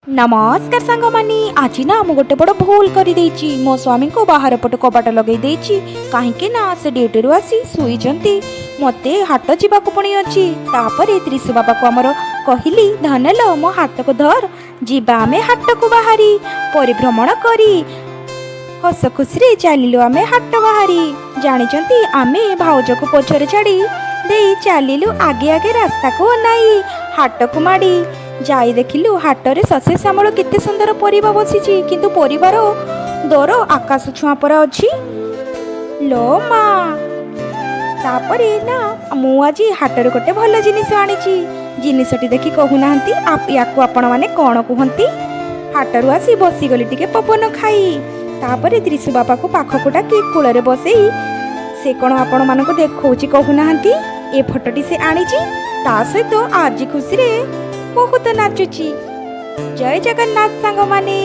ନମସ୍କାର ସାଙ୍ଗମାନେ, ଆଜି ନା ମୁଁ ଗୋଟେ ବଡ଼ ଭୁଲ କରିଦେଇଛି। ମୋ ସ୍ୱାମୀଙ୍କୁ ବାହାର ପଟୁ କବାଟ ଲଗେଇ ଦେଇଛି, କାହିଁକି ନା ସେ ଡ୍ୟୁଟିରୁ ଆସି ଶୋଇଛନ୍ତି। ମୋତେ ହାଟ ଯିବାକୁ ପୁଣି ଅଛି। ତାପରେ ତ୍ରିଶୁ ବାବାକୁ ଆମର କହିଲି, ଧନଲୋ, ମୋ ହାତକୁ ଧର, ଯିବା ଆମେ ହାଟକୁ ବାହାରି ପରିଭ୍ରମଣ କରି। ହସ ଖୁସିରେ ଚାଲିଲୁ ଆମେ ହାଟ ବାହାରି। ଜାଣିଛନ୍ତି, ଆମେ ଭାଉଜକୁ ପଛରେ ଛାଡ଼ି ଦେଇ ଚାଲିଲୁ ଆଗେ ଆଗେ ରାସ୍ତାକୁ ଅନାଇ ହାଟକୁ ମାଡ଼ି। ଯାଇ ଦେଖିଲୁ ହାଟରେ ଶସ୍ୟ ଶ୍ୟାମଳ କେତେ ସୁନ୍ଦର ପରିବା ବସିଛି, କିନ୍ତୁ ପରିବାର ଦର ଆକାଶ ଛୁଆଁ ପରା ଅଛି ଲୋ ମା। ତାପରେ ନା ମୁଁ ଆଜି ହାଟରୁ ଗୋଟେ ଭଲ ଜିନିଷ ଆଣିଛି। ଜିନିଷଟି ଦେଖି କହୁନାହାନ୍ତି, ୟାକୁ ଆପଣମାନେ କ'ଣ କୁହନ୍ତି? ହାଟରୁ ଆସି ବସିଗଲି ଟିକେ ପବନ ଖାଇ। ତାପରେ ତ୍ରିଶୁ ବାପାକୁ ପାଖକୁ ଡାକି କୂଳରେ ବସେଇ ସେ କ'ଣ ଆପଣମାନଙ୍କୁ ଦେଖଉଛି କହୁନାହାନ୍ତି? ଏ ଫଟୋଟି ସେ ଆଣିଛି, ତା ସହିତ ଆଜି ଖୁସିରେ ବହୁତ ନାଚୁଛି। ଜୟ ଜଗନ୍ନାଥ ସାଙ୍ଗମାନେ।